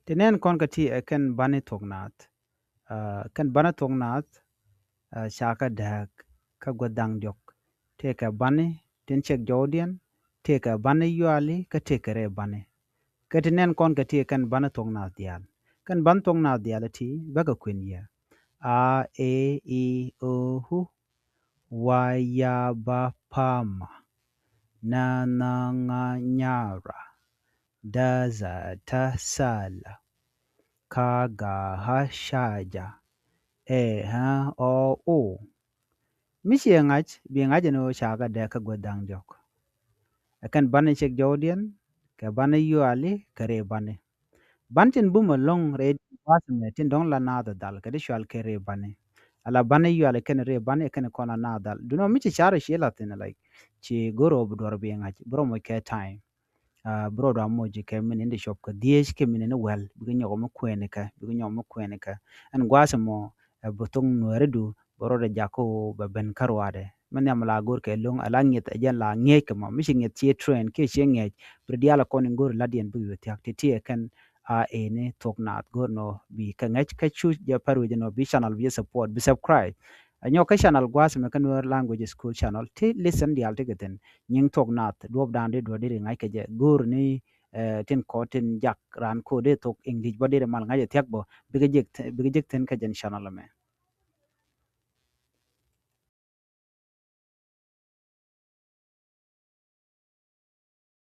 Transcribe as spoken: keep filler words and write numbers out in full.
Ti nɛn kɔn kɛ ti ɛ kɛn bani thuɔk naath. Kɛn bani thuɔk naath ca kɛ dääk kä guäth da̱ŋ diɔ̱k. Tëëkɛ bani tin cɛk jɔwdiɛn, tëëkɛ bani yuali, kä tëëkɛ rɛy bani. Kä ti nɛn kɔn kɛ ti ɛ kɛn bani thuɔk naath diaal. Kɛn bani thuɔk naath diaal ɛ ti bäkɛ kuën yɛ: a, e, i, o, u, wa, ya, ba, pa, ma, na, nha, ŋa, nya, ra, da, dha, ta, tha, la, ka, ga, ɣa, ca, ja, ɛ, ä, ɔ, o. Mi ciɛ ŋa̱c, bi ŋa̱c ɛn ɣöö ca kɛ dääk kä guäth da̱ŋ diɔ̱k. Ɛ kɛn bani cɛk jɔwdiɛn, kɛ bani yuali, kɛ rɛy bani. Ban tin bum ɛlɔ̱ŋ rɛy gua̱a̱th ɛmɛ tin dɔ̱ŋ la naath ɛ dhal kɛ ti cual kɛ rɛy bani. Ala bani yuali kɛn rɛy bani kɛn kɔn la naath dhal. Dunɔ mi ci car ci la thin, like, ci go̱r ɣöö bi duɔr bi ŋa̱c, bi rɔ moc kɛ time. Bi rɔ dua moc kɛ min in di cuɔp kɛ dhieec kɛ min in wɛl, bikɛ nyɔk mi kuɛɛni kɛ, bikɛ nyɔk mi kuɛɛni kɛ. Ɛn gua̱a̱th ɛmɔ ɛ bi thok Nuääri du bɛ rɔ dee jakä ɣöö bɛ ben kä ruaadɛ. Mi nhiam la go̱r kɛ lo̱ŋ ala ŋi̱eth ɛ jɛn la ŋi̱eec kɛ mɔ, mi ci ŋi̱eth ci train kiɛ ci ŋi̱eec, bi rɔ diaal ɛ kɔn in go̱r lat yɛn bikɛ yɛ thia̱k. Ti ti ɛ kɛn a eni thuɔk naath go̱r nɔ bi kɛ ŋäc kä cu jɛ pär wi̱c nɔ bi channel bi jɛ support, bi subscribe. Ɛ nyɔk kä channel gua̱a̱th ɛmɛ kä Nuer Language School channel ti lesson diaal ti kɛ thi̱n. Nyiŋ thuɔk naath duɔ̱ɔ̱pdan di duɔ̱ɔ̱r di ri ŋa̱c kɛ jɛ go̱r ni tin kɔ tin jak raan ko̱o̱t di thok English bä di ri mal ŋa̱c ɛ thia̱k bä bikɛ jek thi̱n kä jɛn channel ɛmɛ.